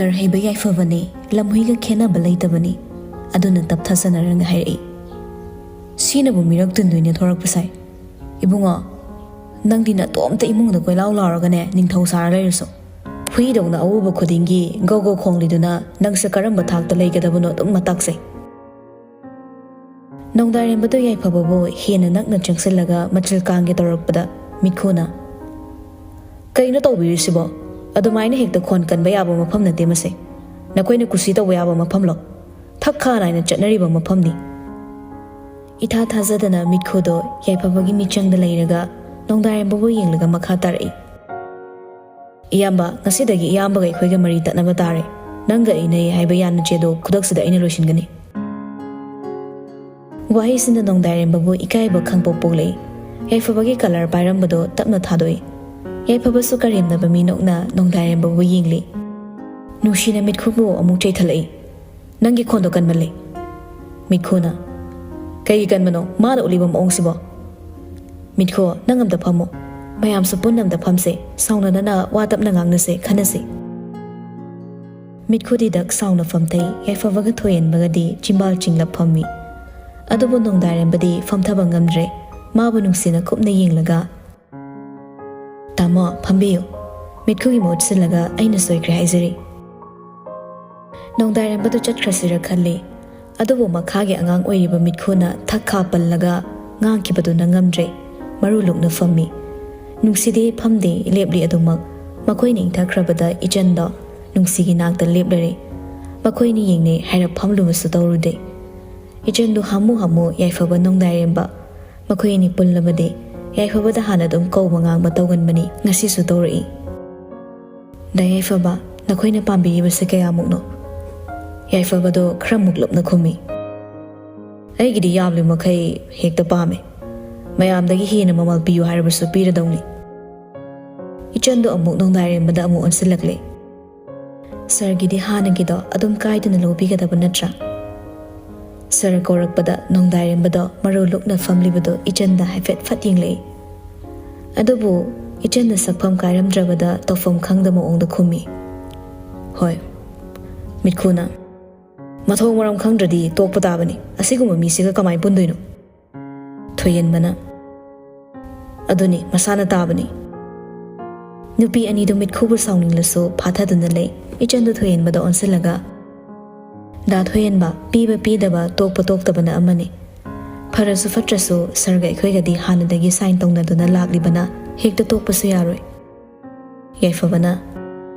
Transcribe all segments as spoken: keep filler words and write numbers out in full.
Doctor ꯍꯩꯕ ꯌꯥꯏꯐꯕꯅꯤ, ꯂꯝꯍꯨꯏꯒ ꯈꯦꯠꯅꯕ ꯂꯩꯇꯕꯅꯤ꯫ ꯑꯗꯨꯅ ꯇꯞꯊꯥ ꯁꯥꯟꯅꯔꯒ ꯍꯥꯏꯔꯛꯏ, "ꯁꯤꯅꯕꯨ ꯃꯤꯔꯛ ꯇꯤꯟꯗꯣꯏꯅꯦ ꯊꯣꯔꯛꯄ ꯁꯥꯏ꯫ ꯏꯕꯨꯡꯉꯣ, ꯅꯪꯗꯤ ꯅꯇꯣꯝꯇ ꯏꯃꯨꯡꯗ ꯀꯣꯏꯂꯥꯎ ꯂꯥꯎꯔꯒꯅꯦ ꯅꯤꯡꯊꯧ ꯁꯥꯔ ꯂꯩꯔꯁꯨ꯫ ꯍꯨꯏꯗꯧꯅ ꯑꯎꯕ ꯈꯨꯗꯤꯡꯒꯤ ꯒꯧ ꯒꯧ ꯈꯣꯡꯂꯤꯗꯨꯅ ꯅꯪꯁꯦ ꯀꯔꯝꯕ ꯊꯥꯛꯇ ꯂꯩꯒꯗꯕꯅꯣ ꯑꯗꯨꯝ ꯃꯇꯥꯛꯆꯩ꯫" ꯅꯣꯡꯗꯥꯏꯔꯦꯝꯕꯗꯨ ꯌꯥꯏꯐꯕꯕꯨ ꯍꯦꯟꯅ ꯅꯛꯅ ꯆꯪꯁꯤꯜꯂꯒ ꯃꯆꯤꯜ ꯀꯥꯡꯒꯦ ꯇꯧꯔꯛꯄꯗ ꯃꯤꯠꯈꯨꯅ, "ꯀꯩꯅꯣ ꯇꯧꯕꯤꯔꯤꯁꯤꯕꯣ? ꯑꯗꯨꯃꯥꯏꯅ ꯍꯦꯛꯇ ꯈꯣꯟ ꯀꯟꯕ ꯌꯥꯕ ꯃꯐꯝ ꯅꯠꯇꯦ ꯃꯁꯦ꯫ ꯅꯈꯣꯏꯅ ꯀꯨꯁꯤ ꯇꯧꯕ ꯌꯥꯕ ꯃꯐꯝꯂꯣ? ꯊꯛ ꯈꯥ ꯅꯥꯏꯅ ꯆꯠꯅꯔꯤꯕ ꯃꯐꯝꯅꯤ꯫" ꯏꯊꯥ ꯊꯥꯖꯗꯅ ꯃꯤꯠꯈꯨꯗꯣ ꯌꯥꯏꯐꯕꯒꯤ ꯃꯤꯠꯆꯪꯗ ꯂꯩꯔꯒ ꯅꯣꯡꯗꯥꯏꯔꯦꯝꯕꯕꯨ ꯌꯦꯡꯂꯒ ꯃꯈꯥ ꯇꯥꯔꯛꯏ, "ꯏꯌꯥꯝꯕ, ꯉꯁꯤꯗꯒꯤ ꯏꯌꯥꯝꯕꯒ ꯑꯩꯈꯣꯏꯒ ꯃꯔꯤ ꯇꯠꯅꯕ ꯇꯥꯔꯦ꯫ ꯅꯪꯒ ꯑꯩꯅꯩ ꯍꯥꯏꯕ ꯌꯥꯅ ꯆꯦꯗꯣ ꯈꯨꯗꯛꯁꯤꯗ ꯑꯩꯅ ꯂꯣꯏꯁꯤꯟꯒꯅꯤ꯫" ꯋꯥꯍꯩꯁꯤꯅ ꯅꯣꯡꯗꯥꯏꯔꯦꯝꯕꯕꯨ ꯏꯀꯥꯏꯕ ꯈꯪꯄꯣꯛ ꯄꯣꯛꯂꯛꯏ꯫ ꯌꯥꯏꯐꯕꯒꯤ ꯀꯂꯔ ꯄꯥꯏꯔꯝꯕꯗꯣ ꯇꯞꯅ ꯊꯥꯗꯣꯛꯏ꯫ ꯌꯥꯏꯐꯕꯁꯨ ꯀꯔꯦꯝꯅꯕ ꯃꯤꯅꯣꯛꯅ ꯅꯣꯡꯗꯥꯏꯔꯦꯝꯕꯕꯨ ꯌꯦꯡꯂꯤ꯫ ꯅꯨꯡꯁꯤꯅ ꯃꯤꯠꯈꯨꯕꯨ ꯑꯃꯨꯛ ꯆꯩꯊꯠꯂꯛꯏ꯫ "ꯅꯪꯒꯤ ꯈꯣꯟꯗꯣ ꯀꯟꯃꯜꯂꯤ꯫" ꯃꯤꯠꯈꯨꯅ, "ꯀꯩꯒꯤ ꯀꯟꯕꯅꯣ ꯃꯥꯅ ꯎꯠꯂꯤꯕ ꯃꯑꯣꯡꯁꯤꯕꯣ?" ꯃꯤꯠꯈꯨ, "ꯅꯪ ꯑꯝꯇ ꯐꯝꯃꯣ꯫ ꯃꯌꯥꯝꯁꯨ ꯄꯨꯟꯅ ꯑꯝꯇ ꯐꯝꯁꯦ꯫ ꯁꯥꯎꯅꯗꯅ ꯋꯥ ꯇꯞꯅ ꯉꯥꯡꯅꯁꯦ, ꯈꯟꯅꯁꯦ꯫" ꯃꯤꯠꯈꯨꯗꯤ ꯗꯛ ꯁꯥꯎꯅ ꯐꯝꯊꯩ꯫ ꯌꯥꯏꯐꯕꯒ ꯊꯣꯏꯍꯟꯕꯒꯗꯤ ꯆꯤꯝꯕꯥꯜ ꯆꯤꯡꯂꯞ ꯐꯝꯃꯤ꯫ ꯑꯗꯨꯕꯨ ꯅꯣꯡꯗꯥꯏꯔꯦꯝꯕꯗꯤ ꯐꯝꯊꯕ ꯉꯝꯗ꯭ꯔꯦ꯫ ꯃꯥꯕꯨ ꯅꯨꯡꯁꯤꯅ ꯀꯨꯞꯅ ꯌꯦꯡꯂꯒ, "ꯇꯥꯃꯣ, ꯐꯝꯕꯤꯌꯨ꯫ ꯃꯤꯠꯈꯨꯒꯤ ꯃꯍꯨꯠ ꯁꯤꯜꯂꯒ ꯑꯩꯅ ꯁꯣꯏꯈ꯭ꯔꯦ ꯍꯥꯏꯖꯔꯤ꯫" ꯅꯣꯡꯗꯥꯏꯔꯦꯝꯕꯗꯨ ꯆꯠꯈ꯭ꯔꯁꯤꯔ ꯈꯜꯂꯤ꯫ ꯑꯗꯨꯕꯨ ꯃꯈꯥꯒꯤ ꯑꯉꯥꯡ ꯑꯣꯏꯔꯤꯕ ꯃꯤꯠꯈꯨꯅ ꯊꯛ ꯈꯥ ꯄꯜꯂꯒ ꯉꯥꯡꯈꯤꯕꯗꯨꯅ ꯉꯝꯗ꯭ꯔꯦ꯫ ꯃꯔꯨ ꯂꯨꯛꯅ ꯐꯝꯃꯤ꯫ ꯅꯨꯡꯁꯤꯗꯤ ꯐꯝꯗꯦ, ꯂꯦꯞꯂꯤ ꯑꯗꯨꯃꯛ꯫ ꯃꯈꯣꯏꯅ ꯏꯪꯊꯈ꯭ꯔꯕꯗ ꯏꯆꯟꯗꯣ ꯅꯨꯡꯁꯤꯒꯤ ꯅꯥꯛꯇ ꯂꯦꯞꯂꯔꯦ꯫ ꯃꯈꯣꯏꯅꯤ ꯌꯦꯡꯅꯩ ꯍꯥꯏꯔꯞ ꯐꯝꯂꯨꯕꯁꯨ ꯇꯧꯔꯨꯗꯦ꯫ ꯏꯆꯟꯗꯨ ꯍꯥꯃꯨ ꯍꯥꯃꯨ ꯌꯥꯏꯐꯕ ꯅꯣꯡꯗꯥꯏꯔꯦꯝꯕ꯫ ꯃꯈꯣꯏ ꯑꯅꯤ ꯄꯨꯜꯂꯕꯗꯤ ꯌꯥꯏꯐꯕꯗ ꯍꯥꯟꯅ ꯑꯗꯨꯝ ꯀꯧꯕ ꯉꯥꯡꯕ ꯇꯧꯒꯟꯕꯅꯤ, ꯉꯁꯤꯁꯨ ꯇꯧꯔꯛꯏ꯫ "ꯗꯥ ꯌꯥꯏꯐꯕ, ꯅꯈꯣꯏꯅ ꯄꯥꯝꯕꯤꯔꯤꯕꯁꯦ ꯀꯌꯥꯃꯨꯛꯅꯣ?" ꯌꯥꯏꯐꯕꯗꯣ ꯈꯔ ꯃꯨꯛꯂꯞꯅ ꯈꯨꯝꯃꯤ꯫ "ꯑꯩꯒꯤꯗꯤ ꯌꯥꯝꯂꯤ ꯃꯈꯩ ꯍꯦꯛꯇ ꯄꯥꯝꯃꯤ꯫ ꯃꯌꯥꯝꯗꯒꯤ ꯍꯦꯟꯅ ꯃꯃꯜ ꯄꯤꯌꯨ ꯍꯥꯏꯔꯕꯁꯨ ꯄꯤꯔꯗꯧꯅꯤ꯫" ꯏꯆꯟꯗꯣ ꯑꯃꯨꯛ ꯅꯣꯡꯗꯥꯏꯔꯦꯝꯕꯗ ꯑꯃꯨꯛ ꯑꯣꯟꯁꯤꯜꯂꯛꯂꯦ꯫ "ꯁꯥꯔꯒꯤꯗꯤ ꯍꯥꯟꯅꯒꯤꯗꯣ ꯑꯗꯨꯝ ꯀꯥꯏꯗꯅ ꯂꯧꯕꯤꯒꯗꯕ ꯅꯠꯇ꯭ꯔꯥ?" ꯁꯥꯔ ꯀꯧꯔꯛꯄꯗ ꯅꯣꯡꯗꯥꯏꯔꯦꯝꯕꯗꯣ ꯃꯔꯨ ꯂꯨꯛꯅ ꯐꯝꯂꯤꯕꯗꯣ ꯏꯆꯟꯗ ꯍꯥꯏꯐꯦꯠ ꯐꯠ ꯌꯦꯡꯂꯛꯏ꯫ ꯑꯗꯨꯕꯨ ꯏꯆꯟꯅ ꯁꯛꯐꯝ ꯀꯥꯏꯔꯝꯗ꯭ꯔꯕꯗ ꯇꯧꯐꯝ ꯈꯪꯗ ꯃꯑꯣꯡꯗ ꯈꯨꯝꯃꯤ, "ꯍꯣꯏ, ꯃꯤꯠꯈꯨꯅ, "ꯃꯊꯣꯡ ꯃꯔꯝ ꯈꯪꯗ꯭ꯔꯗꯤ ꯇꯣꯛꯄ ꯇꯥꯕꯅꯤ꯫ ꯑꯁꯤꯒꯨꯝꯕ ꯃꯤꯁꯤꯒ ꯀꯃꯥꯏ ꯄꯨꯟꯗꯣꯏꯅꯣ?" ꯊꯣꯏꯍꯦꯟꯕꯅ, "ꯑꯗꯨꯅꯤ, ꯃꯁꯥꯅ ꯇꯥꯕꯅꯤ꯫" ꯅꯨꯄꯤ ꯑꯅꯤꯗꯨ ꯃꯤꯠꯈꯨꯕꯨ ꯁꯥꯎꯅꯤꯡꯂꯁꯨ ꯐꯥꯊꯗꯨꯅ ꯂꯩ꯫ ꯏꯆꯟꯗꯨ ꯊꯣꯏꯍꯦꯟꯕꯗ ꯑꯣꯟꯁꯤꯜꯂꯒ, "ꯗꯥ ꯊꯣꯏꯍꯦꯟꯕ, ꯄꯤꯕ ꯄꯤꯗꯕ, ꯇꯣꯛꯄ ꯇꯣꯛꯇꯕꯅ ꯑꯃꯅꯤ꯫ ꯐꯔꯁꯨ ꯐꯠꯇ꯭ꯔꯁꯨ ꯁꯔꯒ ꯑꯩꯈꯣꯏꯒꯗꯤ ꯍꯥꯟꯅꯗꯒꯤ ꯁꯥꯏꯟ ꯇꯧꯅꯗꯨꯅ ꯂꯥꯛꯂꯤꯕꯅ ꯍꯦꯛꯇ ꯇꯣꯛꯄꯁꯨ ꯌꯥꯔꯣꯏ꯫" ꯌꯥꯏꯐꯕꯅ,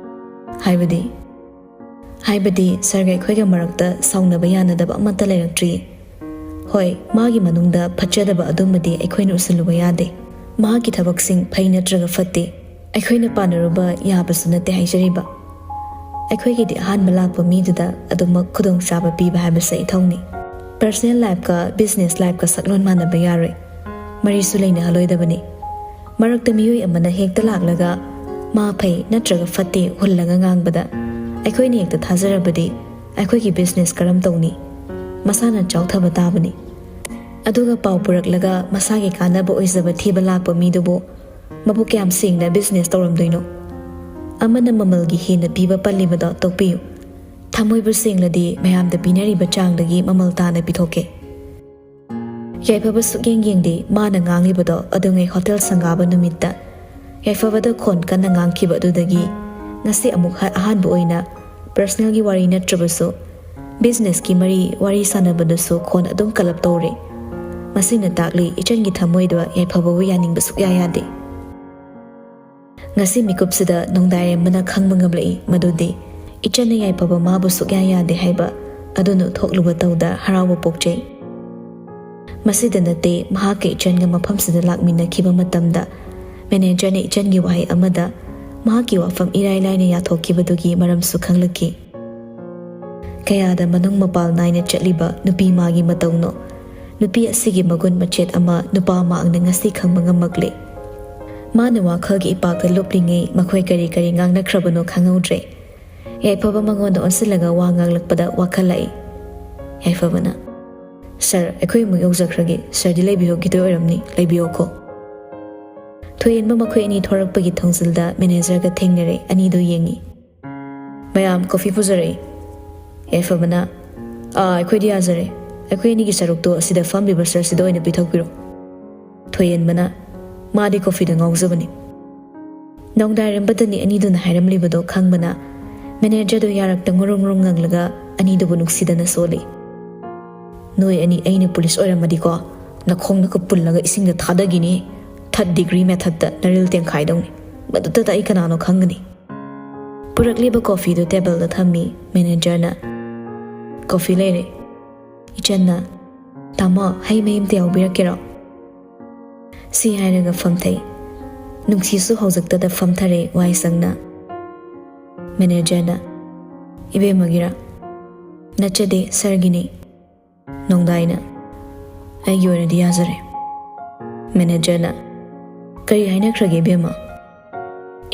"ꯍꯥꯏꯕꯗꯤ?" "ꯍꯥꯏꯕꯗꯤ ꯁꯔꯒ ꯑꯩꯈꯣꯏꯒ ꯃꯔꯛꯇ ꯁꯥꯎꯅꯕ ꯌꯥꯅꯗꯕ ꯑꯃꯠꯇ ꯂꯩꯔꯛꯇ꯭ꯔꯤ꯫ ꯍꯣꯏ, ꯃꯥꯒꯤ ꯃꯅꯨꯡꯗ ꯐꯠꯆꯗꯕ ꯑꯗꯨꯃꯗꯤ ꯑꯩꯈꯣꯏꯅ ꯎꯁꯤꯜꯂꯨꯕ ꯌꯥꯗꯦ꯫ ꯃꯍꯥꯛꯀꯤ ꯊꯕꯛꯁꯤꯡ ꯐꯩ ꯅꯠꯇ꯭ꯔꯒ ꯐꯠꯇꯦ, ꯑꯩꯈꯣꯏꯅ ꯄꯥꯟꯅꯔꯨꯕ ꯌꯥꯕꯁꯨ ꯅꯠꯇꯦ ꯍꯥꯏꯖꯔꯤꯕ꯫ ꯑꯩꯈꯣꯏꯒꯤꯗꯤ ꯑꯍꯥꯟꯕ ꯂꯥꯛꯄ ꯃꯤꯗꯨꯗ ꯑꯗꯨꯃꯛ ꯈꯨꯗꯣꯡꯆꯥꯕ ꯄꯤꯕ ꯍꯥꯏꯕꯁꯦ ꯏꯊꯧꯅꯤ꯫ ꯄꯔꯁꯅꯦꯜ ꯂꯥꯏꯐꯀ ꯕꯤꯖꯤꯅꯦꯁ ꯂꯥꯏꯐꯀ ꯁꯛꯂꯣꯟ ꯃꯥꯟꯅꯕ ꯌꯥꯔꯣꯏ꯫ ꯃꯔꯤꯁꯨ ꯂꯩꯅꯍꯜꯂꯣꯏꯗꯕꯅꯤ꯫ ꯃꯔꯛꯇ ꯃꯤꯑꯣꯏ ꯑꯃꯅ ꯍꯦꯛꯇ ꯂꯥꯛꯂꯒ ꯃꯥ ꯐꯩ ꯅꯠꯇ꯭ꯔꯒ ꯐꯠꯇꯦ ꯍꯨꯜꯂꯒ ꯉꯥꯡꯕꯗ ꯑꯩꯈꯣꯏꯅ ꯍꯦꯛꯇ ꯊꯥꯖꯔꯕꯗꯤ ꯑꯩꯈꯣꯏꯒꯤ ꯕꯤꯖꯤꯅꯦꯁ ꯀꯔꯝ ꯇꯧꯅꯤ? ꯃꯁꯥꯅ ꯆꯥꯎꯊꯕ ꯇꯥꯕꯅꯤ꯫ ꯑꯗꯨꯒ ꯄꯥꯎ ꯄꯨꯔꯛꯂꯒ ꯃꯁꯥꯒꯤ ꯀꯥꯟꯅꯕ ꯑꯣꯏꯖꯕ ꯊꯤꯕ ꯂꯥꯛꯄ ꯃꯤꯗꯨꯕꯨ ꯃꯕꯨꯛ ꯀꯌꯥꯝ ꯁꯦꯡꯅ ꯕꯤꯖꯤꯅꯦꯁ ꯇꯧꯔꯝꯗꯣꯏꯅꯣ? ꯑꯃꯅ ꯃꯃꯜꯒꯤ ꯍꯦꯟꯅ ꯄꯤꯕ ꯄꯜꯂꯤꯕꯗꯣ ꯇꯣꯛꯄꯤꯌꯨ꯫ ꯊꯃꯣꯏꯕꯨ ꯁꯦꯡꯂꯗꯤ ꯃꯌꯥꯝꯗ ꯄꯤꯅꯔꯤꯕ ꯆꯥꯡꯗꯒꯤ ꯃꯃꯜ ꯇꯥꯅ ꯄꯤꯊꯣꯛꯀꯦ꯫" ꯌꯥꯏꯐꯕ ꯁꯨꯛꯌꯦꯡ ꯌꯦꯡꯗꯦ꯫ ꯃꯥꯅ ꯉꯥꯡꯂꯤꯕꯗꯣ ꯑꯗꯨꯉꯩ ꯍꯣꯇꯦꯜ ꯁꯪꯒꯥꯕ ꯅꯨꯃꯤꯠꯇ ꯌꯥꯏꯐꯕꯗ ꯈꯣꯟ ꯀꯟꯅ ꯉꯥꯡꯈꯤꯕ ꯑꯗꯨꯗꯒꯤ ꯉꯁꯤ ꯑꯃꯨꯛ ꯍ-, ꯑꯍꯥꯟꯕ ꯑꯣꯏꯅ ꯄꯔꯁꯅꯦꯜꯒꯤ ꯋꯥꯔꯤ ꯅꯠꯇ꯭ꯔꯕꯁꯨ ꯕꯤꯖꯤꯅꯦꯁꯀꯤ ꯃꯔꯤ ꯋꯥꯔꯤ ꯁꯥꯟꯅꯕꯗꯁꯨ ꯈꯣꯟ ꯑꯗꯨꯝ ꯀꯜꯂꯞ ꯇꯧꯔꯦ꯫ ꯃꯁꯤꯅ ꯇꯥꯛꯂꯤ ꯏꯆꯟꯒꯤ ꯊꯃꯣꯏꯗꯣ ꯌꯥꯏꯐꯕꯕꯨ ꯌꯥꯅꯤꯡꯕ ꯁꯨꯛꯌꯥ ꯌꯥꯗꯦ꯫ ꯉꯁꯤ ꯃꯤꯀꯨꯞꯁꯤꯗ ꯅꯣꯡꯗꯥꯏꯔꯦꯝꯕꯅ ꯈꯪꯕ ꯉꯝꯂꯛꯏ ꯃꯗꯨꯗꯤ ꯏꯆꯟꯅ ꯌꯥꯏꯐꯕ ꯃꯥꯕꯨ ꯁꯨꯛꯌꯥ ꯌꯥꯗꯦ ꯍꯥꯏꯕ ꯑꯗꯨꯅ ꯊꯣꯛꯂꯨꯕ ꯇꯧꯗ ꯍꯔꯥꯎꯕ ꯄꯣꯛꯆꯩ꯫ ꯃꯁꯤꯗ ꯅꯠꯇꯦ, ꯃꯍꯥꯛꯀ ꯏꯆꯟꯒ ꯃꯐꯝꯁꯤꯗ ꯂꯥꯛꯃꯤꯟꯅꯈꯤꯕ ꯃꯇꯝꯗ ꯃꯦꯅꯦꯖꯔꯅ ꯏꯆꯟꯒꯤ ꯋꯥꯍꯩ ꯑꯃꯗ ꯃꯍꯥꯛꯀꯤ ꯋꯥꯐꯝ ꯏꯔꯥꯏ ꯂꯥꯏꯅ ꯌꯥꯊꯣꯛꯈꯤꯕꯗꯨꯒꯤ ꯃꯔꯝꯁꯨ ꯈꯪꯂꯛꯈꯤ꯫ ꯀꯌꯥꯗ ꯃꯅꯨꯡ ꯃꯄꯥꯜ ꯅꯥꯏꯅ ꯆꯠꯂꯤꯕ ꯅꯨꯄꯤ ꯃꯥꯒꯤ ꯃꯇꯧꯅꯣ? ꯅꯨꯄꯤ ꯑꯁꯤꯒꯤ ꯃꯒꯨꯟ ꯃꯆꯦꯠ ꯑꯃ ꯅꯨꯄꯥ ꯃꯍꯥꯛꯅ ꯉꯁꯤ ꯈꯪꯕ ꯉꯝꯃꯛꯂꯦ꯫ ꯃꯥꯅ ꯋꯥꯈꯜꯒꯤ ꯏꯄꯥꯛꯇ ꯂꯨꯞꯂꯤꯉꯩ ꯃꯈꯣꯏ ꯀꯔꯤ ꯀꯔꯤ ꯉꯥꯡꯅꯈ꯭ꯔꯕꯅꯣ ꯈꯪꯍꯧꯗ꯭ꯔꯦ꯫ ꯌꯥꯏꯐꯕ ꯃꯉꯣꯟꯗ ꯑꯣꯟꯁꯤꯜꯂꯒ ꯋꯥ ꯉꯥꯡꯂꯛꯄꯗ ꯋꯥꯈꯜ ꯂꯥꯛꯏ꯫ ꯌꯥꯏꯐꯕꯅ, "ꯁꯥꯔ, ꯑꯩꯈꯣꯏ ꯑꯃꯨꯛ ꯌꯧꯖꯈ꯭ꯔꯒꯦ꯫ ꯁꯥꯔꯗꯤ ꯂꯩꯕꯤꯍꯧꯈꯤꯗꯣꯏ ꯑꯣꯏꯔꯝꯅꯤ, ꯂꯩꯕꯤꯌꯣꯀꯣ꯫" ꯊꯣꯏꯍꯦꯟꯕ ꯃꯈꯣꯏ ꯑꯅꯤ ꯊꯣꯔꯛꯄꯒꯤ ꯊꯣꯡꯖꯤꯜꯗ ꯃꯦꯅꯦꯖꯔꯒ ꯊꯦꯡꯅꯔꯦ꯫ ꯑꯅꯤꯗꯨ ꯌꯦꯡꯉꯤ꯫ "ꯃꯌꯥꯝ, ꯀꯣꯐꯤ ꯄꯨꯖꯔꯛꯏ꯫" ꯌꯥꯏꯐꯕꯅ, "ꯑꯥ, ꯑꯩꯈꯣꯏꯗꯤ ꯌꯥꯖꯔꯦ꯫ ꯑꯩꯈꯣꯏ ꯑꯅꯤꯒꯤ ꯁꯔꯨꯛꯇꯣ ꯑꯁꯤꯗ ꯐꯝꯂꯤꯕ ꯁꯔꯁꯤꯗ ꯑꯣꯏꯅ ꯄꯤꯊꯣꯛꯄꯤꯔꯣ꯫" ꯊꯣꯏꯍꯦꯟꯕꯅ, "ꯃꯥꯗꯤ ꯀꯣꯐꯤꯗ ꯉꯥꯎꯖꯕꯅꯤ꯫" ꯅꯣꯡꯗꯥꯏꯔꯝꯕꯗꯅꯤ ꯑꯅꯤꯗꯨꯅ ꯍꯥꯏꯔꯝꯂꯤꯕꯗꯣ ꯈꯪꯕꯅ ꯃꯦꯅꯦꯖꯔꯗꯣ ꯌꯥꯔꯛꯇ ꯉꯨꯔꯨꯡ ꯉꯨꯔꯨꯡ ꯉꯪꯂꯒ ꯑꯅꯤꯗꯨꯕꯨ ꯅꯨꯡꯁꯤꯗꯅ ꯁꯣꯜꯂꯤ꯫ "ꯅꯣꯏ ꯑꯅꯤ ꯑꯩꯅ ꯄꯨꯂꯤꯁ ꯑꯣꯏꯔꯝꯃꯗꯤꯀꯣ, ꯅꯈꯣꯡꯅꯒ ꯄꯨꯜꯂꯒ ꯏꯁꯤꯡꯗ ꯊꯥꯗꯈꯤꯅꯤ꯫ ꯊꯥꯔꯠ ꯗꯤꯒ꯭ꯔꯤ ꯃꯦꯊꯠꯇ ꯅꯔꯤꯜ ꯇꯦꯡꯈꯥꯏꯗꯧꯅꯤ꯫ ꯃꯗꯨꯗꯇ ꯑꯩ ꯀꯅꯥꯅꯣ ꯈꯪꯒꯅꯤ꯫" ꯄꯨꯔꯛꯂꯤꯕ ꯀꯣꯐꯤꯗꯨ ꯇꯦꯕꯜꯗ ꯊꯝꯃꯤ ꯃꯦꯅꯦꯖꯔꯅ꯫ "ꯀꯣꯐꯤ ꯂꯩꯔꯦ꯫" ꯏꯆꯟꯅ, "ꯇꯥꯃꯣ, ꯍꯩ ꯃꯍꯤ ꯑꯝꯇ ꯌꯥꯎꯕꯤꯔꯛꯀꯦꯔꯣ?" ꯁꯤ ꯍꯥꯏꯔꯒ ꯐꯝꯊꯩ꯫ ꯅꯨꯡꯁꯤꯁꯨ ꯍꯧꯖꯤꯛꯇꯗ ꯐꯝꯊꯔꯦ ꯋꯥꯏ ꯁꯪꯅ꯫ ꯃꯦꯅꯦꯖꯔꯅ, "ꯏꯕꯦꯝꯃꯒꯤꯔꯥ?" "ꯅꯠꯆꯗꯦ, ꯁꯥꯔꯒꯤꯅꯤ꯫" ꯅꯣꯡꯗꯥꯏꯅ, "ꯑꯩꯒꯤ ꯑꯣꯏꯅꯗꯤ ꯌꯥꯖꯔꯦ꯫" ꯃꯦꯅꯦꯖꯔꯅ, "ꯀꯔꯤ ꯍꯥꯏꯅꯈ꯭ꯔꯒꯦ ꯏꯕꯦꯝꯃ?"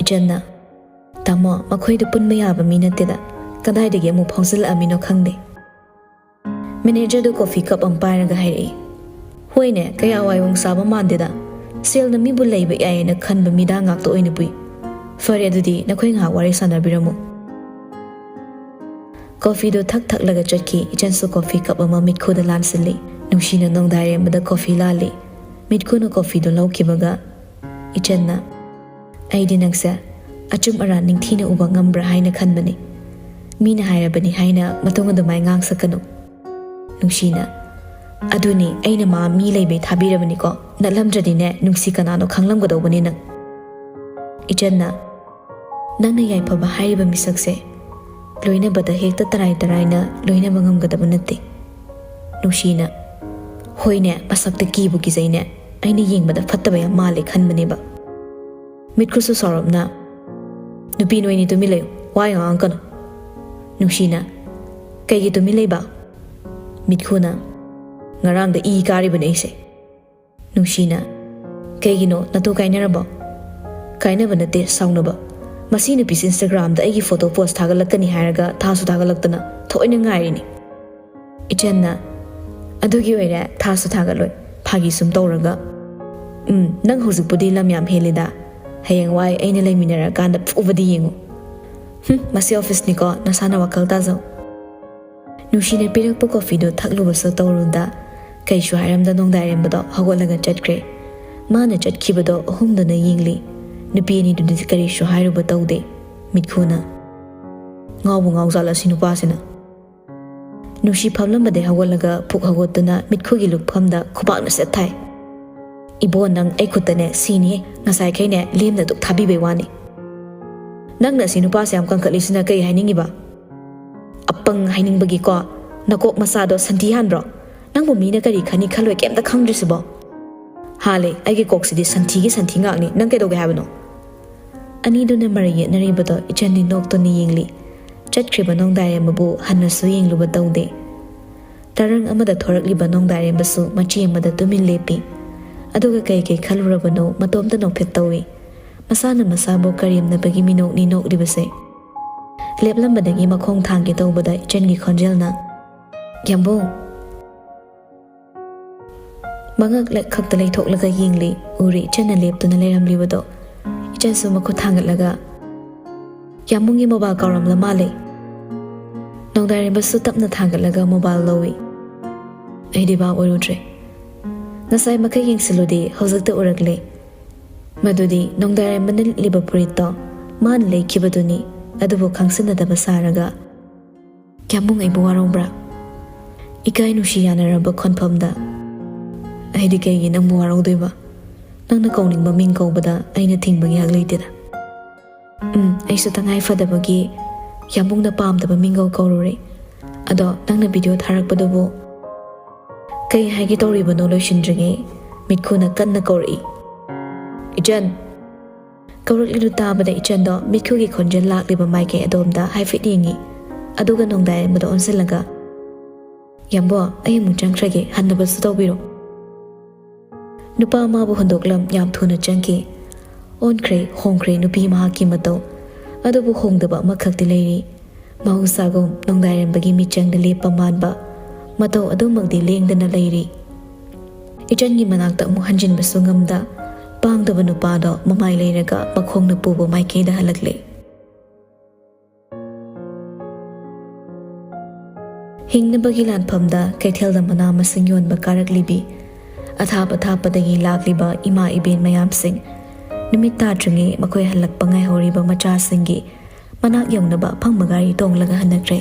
ꯏꯆꯟꯅ, "ꯇꯥꯃꯣ, ꯃꯈꯣꯏꯗꯨ ꯄꯨꯟꯕ ꯌꯥꯕ ꯃꯤ ꯅꯠꯇꯦꯗ꯫ ꯀꯗꯥꯏꯗꯒꯤ ꯑꯃꯨꯛ ꯐꯥꯎꯖꯤꯜꯂꯛꯑꯃꯤꯅꯣ ꯈꯪꯗꯦ꯫" ꯃꯦꯅꯦꯖꯔꯗꯨ ꯀꯣꯐꯤ ꯀꯞ ꯑꯃ ꯄꯥꯏꯔꯒ ꯍꯥꯏꯔꯛꯏ꯫ "ꯍꯣꯏꯅꯦ, ꯀꯌꯥ ꯋꯥꯏꯋꯣꯡ ꯆꯥꯕ ꯃꯥꯟꯗꯦꯗ꯫ ꯁꯦꯜꯅ ꯃꯤꯕꯨ ꯂꯩꯕ ꯌꯥꯏꯌꯦꯅ ꯈꯟꯕ ꯃꯤꯗꯥ ꯉꯥꯛꯇ ꯑꯣꯏꯅ ꯄꯨꯏ꯫ ꯐꯔꯦ, ꯑꯗꯨꯗꯤ ꯅꯈꯣꯏ ꯉꯥꯏꯍꯥꯛ ꯋꯥꯔꯤ ꯁꯥꯟꯅꯕꯤꯔꯝꯃꯨ꯫" ꯀꯣꯐꯤꯗꯨ ꯊꯛ ꯊꯛꯂꯒ ꯆꯠꯈꯤ꯫ ꯏꯆꯟꯁꯨ ꯀꯣꯐꯤ ꯀꯞ ꯑꯃ ꯃꯤꯠꯈꯨꯗ ꯂꯥꯟꯁꯤꯜꯂꯤ꯫ ꯅꯨꯡꯁꯤꯅ ꯅꯣꯡꯗꯥꯏꯔꯦꯝꯕꯗ ꯀꯣꯐꯤ ꯂꯥꯜꯂꯤ꯫ ꯃꯤꯠꯈꯨꯅ ꯀꯣꯐꯤꯗꯨ ꯂꯧꯈꯤꯕꯒ ꯏꯆꯟꯅ, "ꯑꯩꯗꯤ ꯅꯪꯁꯦ ꯑꯆꯨꯝ ꯑꯔꯥꯟ ꯅꯤꯡꯊꯤꯅ ꯎꯕ ꯉꯝꯕ꯭ꯔꯥ ꯍꯥꯏꯅ ꯈꯟꯕꯅꯤ꯫ ꯃꯤꯅ ꯍꯥꯏꯔꯕꯅꯤ ꯍꯥꯏꯅ ꯃꯇꯨꯡ ꯑꯗꯨꯃꯥꯏ ꯉꯥꯡꯁꯛꯀꯅꯨ꯫" ꯅꯨꯡꯁꯤꯅ, "ꯑꯗꯨꯅꯤ, ꯑꯩꯅ ꯃꯥ ꯃꯤ ꯂꯩꯕꯩ ꯊꯥꯕꯤꯔꯕꯅꯤꯀꯣ꯫ ꯅꯠꯂꯝꯗ꯭ꯔꯗꯤꯅꯦ, ꯅꯨꯡꯁꯤ ꯀꯅꯥꯅꯣ ꯈꯪꯂꯝꯒꯗꯧꯕꯅꯤ ꯅꯪ꯫" ꯏꯆꯟꯅ, "ꯅꯪꯅ ꯌꯥꯏꯐꯕ ꯍꯥꯏꯔꯤꯕ ꯃꯤꯁꯛꯁꯦ ꯂꯣꯏꯅꯕꯗ ꯍꯦꯛꯇ ꯇꯔꯥꯏ ꯇꯔꯥꯏꯅ ꯂꯣꯏꯅꯕ ꯉꯝꯒꯗꯕ ꯅꯠꯇꯦ꯫" ꯅꯨꯡꯁꯤꯅ, "ꯍꯣꯏꯅꯦ, ꯃꯁꯛꯇ ꯀꯤꯕꯨ ꯀꯤꯖꯩꯅꯦ꯫ ꯑꯩꯅ ꯌꯦꯡꯕꯗ ꯐꯠꯇꯕ ꯌꯥꯝ ꯃꯥꯜꯂꯦ ꯈꯟꯕꯅꯦꯕ꯫" ꯃꯤꯠꯈꯨꯁꯨ ꯁꯥꯎꯔꯞꯅ, "ꯅꯨꯄꯤ ꯅꯣꯏꯅꯤ ꯇꯨꯃꯤꯟ ꯂꯩꯌꯨ, ꯋꯥ ꯌꯥꯝ ꯉꯥꯡꯉꯛꯀꯅꯨ꯫" ꯅꯨꯡꯁꯤꯅ, "ꯀꯩꯒꯤ ꯇꯨꯃꯤꯟ ꯂꯩꯕ?" ꯃꯤꯠꯈꯨꯅ, "ꯉꯔꯥꯡꯗ ꯏ ꯀꯥꯔꯤꯕꯅꯦ ꯑꯩꯁꯦ꯫" ꯅꯨꯡꯁꯤꯅ, "ꯀꯩꯒꯤꯅꯣ, ꯅꯇꯨ ꯀꯥꯏꯅꯔꯕꯣ?" "ꯀꯥꯏꯅꯕ ꯅꯠꯇꯦ, ꯁꯥꯎꯅꯕ꯫ ꯃꯁꯤ ꯅꯨꯄꯤꯁꯤ ꯏꯟꯁꯇꯥꯒ꯭ꯔꯥꯝꯗ ꯑꯩꯒꯤ ꯐꯣꯇꯣ ꯄꯣꯁ ꯊꯥꯒꯠꯂꯛꯀꯅꯤ ꯍꯥꯏꯔꯒ ꯊꯥꯁꯨ ꯊꯥꯒꯠꯂꯛꯇꯅ ꯊꯑꯣꯏꯅ ꯉꯥꯏꯔꯤꯅꯤ꯫" ꯏꯆꯟꯅ, "ꯑꯗꯨꯒꯤ ꯑꯣꯏꯔꯦ, ꯊꯥꯁꯨ ꯊꯥꯒꯠꯂꯣꯏ, ꯐꯥꯒꯤ ꯁꯨꯝ ꯇꯧꯔꯒ꯫ ꯎꯝ, ꯅꯪ ꯍꯧꯖꯤꯛꯄꯨꯗꯤ ꯂꯝ ꯌꯥꯝ ꯍꯦꯜꯂꯤꯗ, ꯍꯌꯦꯡꯋꯥꯏ ꯑꯩꯅ ꯂꯩꯃꯤꯟꯅꯔꯀꯥꯟꯗ ꯐꯨꯕꯗꯤ ꯌꯦꯡꯉꯨ꯫ ꯍꯨꯝ, ꯃꯁꯤ ꯑꯣꯐꯤꯁꯅꯤꯀꯣ, ꯅꯁꯥꯅ ꯋꯥꯈꯜ ꯇꯥꯖꯧ꯫" ꯅꯨꯡꯁꯤꯅ ꯄꯤꯔꯛꯄ ꯀꯣꯐꯤꯗꯣ ꯊꯛꯂꯨꯕꯁꯨ ꯇꯧꯔꯨꯗ, ꯀꯩꯁꯨ ꯍꯥꯏꯔꯝꯗ ꯅꯣꯡꯗꯥꯏꯔꯦꯝꯕꯗꯣ ꯍꯧꯒꯠꯂꯒ ꯆꯠꯈ꯭ꯔꯦ꯫ ꯃꯥꯅ ꯆꯠꯈꯤꯕꯗꯣ ꯑꯍꯨꯝꯗꯨꯅ ꯌꯦꯡꯂꯤ꯫ ꯅꯨꯄꯤ ꯑꯅꯤꯗꯨꯗꯤ ꯀꯔꯤꯁꯨ ꯍꯥꯏꯔꯨꯕ ꯇꯧꯗꯦ꯫ ꯃꯤꯠꯈꯨꯅ, "ꯉꯥꯎꯕꯨ ꯉꯥꯎꯖꯥꯠꯂ ꯁꯤ ꯅꯨꯄꯥꯁꯤꯅ?" ꯅꯨꯡꯁꯤ ꯐꯝꯂꯝꯕꯗꯩ ꯍꯧꯒꯠꯂꯒ ꯄꯨꯛ ꯍꯧꯒꯠꯇꯨꯅ ꯃꯤꯠꯈꯨꯒꯤ ꯂꯨꯛꯐꯝꯗ ꯈꯨꯕꯥꯛꯅ ꯁꯦꯠ ꯊꯥꯏ꯫ "ꯏꯕꯣ, ꯅꯪ ꯑꯩ ꯈꯨꯠꯇꯅꯦ ꯁꯤꯅꯤ꯫ ꯉꯁꯥꯏꯈꯩꯅꯦ ꯂꯦꯝꯅ ꯑꯗꯨꯛ ꯊꯥꯕꯤꯕꯩ ꯋꯥꯅꯤ꯫ ꯅꯪꯅ ꯁꯤ ꯅꯨꯄꯥꯁꯦ ꯌꯥꯝ ꯀꯟꯈꯠꯂꯤꯁꯤꯅ ꯀꯩ ꯍꯥꯏꯅꯤꯡꯉꯤꯕ? ꯑꯄꯪ ꯍꯥꯏꯅꯤꯡꯕꯒꯤꯀꯣ꯫ ꯅꯀꯣꯛ ꯃꯆꯥꯗꯣ ꯁꯟꯊꯤ ꯍꯥꯟꯕ꯭ꯔꯣ? ꯅꯪꯕꯨ ꯃꯤꯅ ꯀꯔꯤ ꯈꯟꯅꯤ ꯈꯜꯂꯣꯏ ꯀꯩꯝꯇ ꯈꯪꯗ꯭ꯔꯤꯁꯤꯕꯣ?" "ꯍꯥꯜꯂꯦ, ꯑꯩꯒꯤ ꯀꯣꯛꯁꯤꯗꯤ ꯁꯟꯊꯤꯒꯤ ꯁꯟꯊꯤ ꯉꯥꯛꯅꯤ꯫ ꯅꯪ ꯀꯩꯗꯧꯒꯦ ꯍꯥꯏꯕꯅꯣ?" ꯑꯅꯤꯗꯨꯅ ꯃꯔꯩ ꯌꯦꯠꯅꯔꯤꯕꯗꯣ ꯏꯆꯟꯗꯤ ꯅꯣꯛꯇꯨꯅ ꯌꯦꯡꯂꯤ꯫ ꯆꯠꯈ꯭ꯔꯤꯕ ꯅꯣꯡꯗꯥꯏꯔꯦꯝꯕꯕꯨ ꯍꯟꯅꯁꯨ ꯌꯦꯡꯂꯨꯕ ꯇꯧꯗꯦ꯫ ꯇꯔꯪ ꯑꯃꯗ ꯊꯣꯔꯛꯂꯤꯕ ꯅꯣꯡꯗꯥꯏꯔꯦꯝꯕꯁꯨ ꯃꯆꯤ ꯑꯃꯗ ꯇꯨꯃꯤꯟ ꯂꯦꯞꯄꯤ꯫ ꯑꯗꯨꯒ ꯀꯩ ꯀꯩ ꯈꯜꯂꯨꯔꯕꯅꯣ ꯃꯇꯣꯝꯇ ꯅꯣꯛꯐꯦꯠ ꯇꯧꯏ꯫ ꯃꯁꯥꯅ ꯃꯁꯥꯕꯨ ꯀꯔꯦꯝꯅꯕꯒꯤ ꯃꯤꯅꯣꯛꯅꯤ ꯅꯣꯛꯂꯤꯕꯁꯦ꯫ ꯂꯦꯞꯂꯝꯕꯗꯒꯤ ꯃꯈꯣꯡ ꯊꯥꯡꯒꯦ ꯇꯧꯕꯗ ꯏꯆꯟꯒꯤ ꯈꯣꯟꯖꯦꯜꯅ, "ꯌꯥꯝꯕꯨꯡ!" ꯃꯉꯛ ꯂꯦꯛ ꯈꯛꯇ ꯂꯩꯊꯣꯛꯂꯒ ꯌꯦꯡꯂꯤ꯫ ꯎꯔꯤ ꯏꯆꯟꯅ ꯂꯦꯞꯇꯨꯅ ꯂꯩꯔꯝꯂꯤꯕꯗꯣ꯫ ꯏꯆꯟꯁꯨ ꯃꯈꯨꯠ ꯊꯥꯡꯒꯠꯂꯒ, "ꯌꯥꯝꯕꯨꯡꯒꯤ ꯃꯣꯕꯥꯏꯜ ꯀꯥꯎꯔꯝꯂ ꯃꯥꯜꯂꯦ꯫" ꯅꯣꯡꯗꯥꯏꯔꯦꯝꯕꯁꯨ ꯇꯞꯅ ꯊꯥꯡꯒꯠꯂꯒ ꯃꯣꯕꯥꯏꯜ ꯂꯧꯏ꯫ ꯑꯩꯗꯤ ꯚꯥꯞ ꯑꯣꯏꯔꯨꯗ꯭ꯔꯦ꯫ ꯉꯁꯥꯏ ꯃꯈꯩ ꯌꯦꯡꯁꯤꯜꯂꯨꯗꯦ, ꯍꯧꯖꯤꯛꯇ ꯎꯔꯛꯂꯦ꯫ ꯃꯗꯨꯗꯤ ꯅꯣꯡꯗꯥꯏꯔꯦꯝꯕꯅ ꯂꯤꯠꯂꯤꯕ ꯐꯨꯔꯤꯠꯇꯣ ꯃꯥꯅ ꯂꯩꯈꯤꯕꯗꯨꯅꯤ꯫ ꯑꯗꯨꯕꯨ ꯈꯪꯁꯤꯟꯅꯗꯕ ꯁꯥꯔꯒ, "ꯌꯥꯝꯕꯨꯡ ꯑꯩꯕꯨ ꯋꯥꯔꯧꯕ꯭ꯔꯥ?" ꯏꯀꯥꯏ ꯅꯨꯡꯁꯤ ꯌꯥꯅꯔꯕ ꯈꯣꯟꯐꯝꯗ, "ꯑꯩꯗꯤ ꯀꯩꯒꯤ ꯅꯪꯕꯨ ꯋꯥꯔꯧꯗꯣꯏꯕ? ꯅꯪꯅ ꯀꯧꯅꯤꯡꯕ ꯃꯤꯡ ꯀꯧꯕꯗ ꯑꯩꯅ ꯊꯤꯡꯕꯒꯤ ꯍꯛ ꯂꯩꯇꯦꯗ꯫" "ꯎꯝ, ꯑꯩꯁꯨ ꯇꯉꯥꯏ ꯐꯗꯕꯒꯤ ꯌꯥꯝꯕꯨꯡꯅ ꯄꯥꯝꯗꯕ ꯃꯤꯡꯒꯧ ꯀꯧꯔꯨꯔꯦ꯫ ꯑꯗꯣ ꯅꯪꯅ ꯚꯤꯗꯤꯑꯣ ꯊꯥꯔꯛꯄꯗꯨꯕꯨ ꯀꯩ ꯍꯥꯏꯒꯦ ꯇꯧꯔꯤꯕꯅꯣ?" ꯂꯣꯏꯁꯤꯟꯗ꯭ꯔꯤꯉꯩ ꯃꯤꯠꯈꯨꯅ ꯀꯟꯅ ꯀꯧꯔꯛꯏ, "ꯏꯆꯟ!" ꯀꯧꯔꯛꯂꯤꯗꯨ ꯇꯥꯕꯗ ꯏꯆꯟꯗꯣ ꯃꯤꯠꯈꯨꯒꯤ ꯈꯣꯟꯖꯦꯜ ꯂꯥꯛꯂꯤꯕ ꯃꯥꯏꯀꯩ ꯑꯗꯣꯝꯗ ꯍꯥꯏꯐꯦꯠ ꯌꯦꯡꯉꯤ꯫ ꯑꯗꯨꯒ ꯅꯣꯡꯗꯥꯏꯔꯦꯝꯕꯗ ꯑꯣꯟꯁꯤꯜꯂꯒ, "ꯌꯥꯝꯕꯣ, ꯑꯩ ꯑꯃꯨꯛ ꯆꯪꯈ꯭ꯔꯒꯦ, ꯍꯟꯅꯕꯁꯨ ꯇꯧꯕꯤꯔꯣ꯫" ꯅꯨꯄꯥ ꯑꯃꯕꯨ ꯍꯨꯟꯗꯣꯛꯂꯝ ꯌꯥꯝ ꯊꯨꯅ ꯆꯪꯈꯤ꯫ ꯑꯣꯟꯈ꯭ꯔꯦ, ꯍꯣꯡꯈ꯭ꯔꯦ ꯅꯨꯄꯤ ꯃꯍꯥꯛꯀꯤ ꯃꯇꯧ꯫ ꯑꯗꯨꯕꯨ ꯍꯣꯡꯗꯕ ꯑꯃꯈꯛꯇꯤ ꯂꯩꯔꯤ꯫ ꯃꯍꯧꯁꯥꯒꯨꯝ ꯅꯣꯡꯗꯥꯏꯔꯦꯝꯕꯒꯤ ꯃꯤꯠꯆꯪꯗ ꯂꯦꯞꯄ ꯃꯥꯟꯕ ꯃꯇꯧ ꯑꯗꯨꯃꯛꯇꯤ ꯂꯦꯡꯗꯅ ꯂꯩꯔꯤ꯫ ꯏꯆꯟꯒꯤ ꯃꯅꯥꯛꯇ ꯑꯃꯨꯛ ꯍꯟꯖꯤꯟꯕꯁꯨ ꯉꯝꯗ, ꯄꯥꯡꯗꯕ ꯅꯨꯄꯥꯗꯣ ꯃꯃꯥꯏ ꯂꯩꯔꯒ ꯃꯈꯣꯡꯅ ꯄꯨꯕ ꯃꯥꯏꯀꯩꯗ ꯍꯜꯂꯛꯂꯦ꯫ ꯍꯤꯡꯅꯕꯒꯤ ꯂꯥꯟꯐꯝꯗ ꯀꯩꯊꯦꯜꯗ ꯃꯅꯥ ꯃꯁꯤꯡ ꯌꯣꯟꯕ ꯀꯥꯔꯛꯂꯤꯕꯤ, ꯑꯊꯥꯞ ꯑꯊꯥꯞꯄꯗꯒꯤ ꯂꯥꯛꯂꯤꯕ ꯏꯃꯥ ꯏꯕꯦꯟ ꯃꯌꯥꯝꯁꯤꯡ, ꯅꯨꯃꯤꯠ ꯇꯥꯗ꯭ꯔꯤꯉꯩ ꯃꯈꯣꯏ ꯍꯜꯂꯛꯄ ꯉꯥꯏꯍꯧꯔꯤꯕ ꯃꯆꯥꯁꯤꯡꯒꯤ ꯃꯅꯥꯛ ꯌꯧꯅꯕ ꯑꯐꯪꯕ ꯒꯥꯔꯤ ꯇꯣꯡꯂꯒ ꯍꯟꯅꯈ꯭ꯔꯦ꯫